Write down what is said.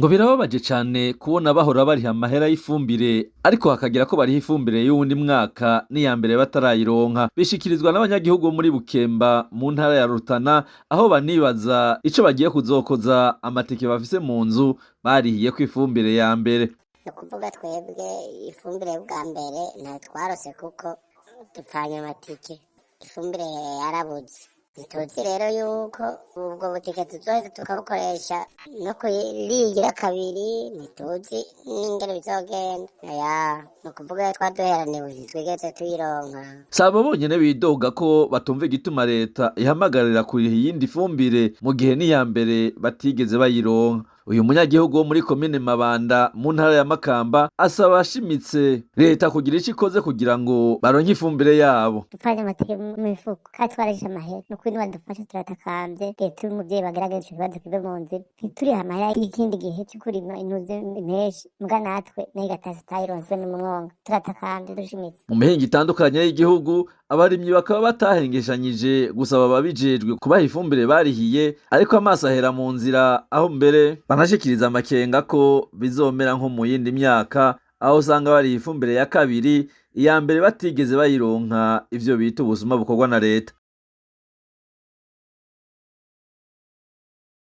Ngo birababaje cane kubona bahora bariha amahera y'ifumbire, ariko hakagira ko bariha ifumbire y'uwundi mwaka n'iya mbere batarayironka. Bishikirizwa n'abanyagihugu bo muri Bukemba mu ntara ya Rutana, aho banibaza ico bagiye kuzokoza amateke bafise mu nzu barihiyeko ifumbire ya mbere. Ni ukuvuga twebwe ifumbire bwa mbere ntayo twarose kuko dupfanye amatike, ifumbire yarabuze. Ntituzi rero yuko ubwo butike tuzoheza tukabukoresha no kurigira kabiri, ntituzi n'ingene bizogenda. Oya, ni ukuvuga iyo twaduheraniwe ntitwigeze tuyironka. Si abo bonyene bidoga ko batumva igituma leta ihamagarira kuriha iyindi fumbire mu gihe n'iya mbere batigeze bayironka. Uyu munyagihugu wo muri komine Mabanda mu ntara ya Makamba asaba ashimitse leta kugira ico ikoze kugira ngo baronke ifumbire yabo. Dupfanye amatike mu mifuko kandi twararije amahera, nukuri nibadufashe, turatakambye. Leta y'umuvyeyi bagerageze ico kibazo kive mu nzira. Ntituriha amahera y'ikindi gihe co kurima intuze impeshi, muga natwe nayo igatasi tayironse no mu mwonga. Turatakambye dushimitse. Mu mihingo itandukanye y'igihugu, abarimyi bakaba batahengeshanyije gusaba ababijejwe kubaha ifumbire barihiye, ariko amaso ahera mu nzira, aho mbere banashikiriza amakenga ko bizomera nko mu yindi myaka, aho usanga bariha ifumbire ya kabiri, iya mbere batigeze bayironka, ivyo bita ubusuma bukorwa na leta.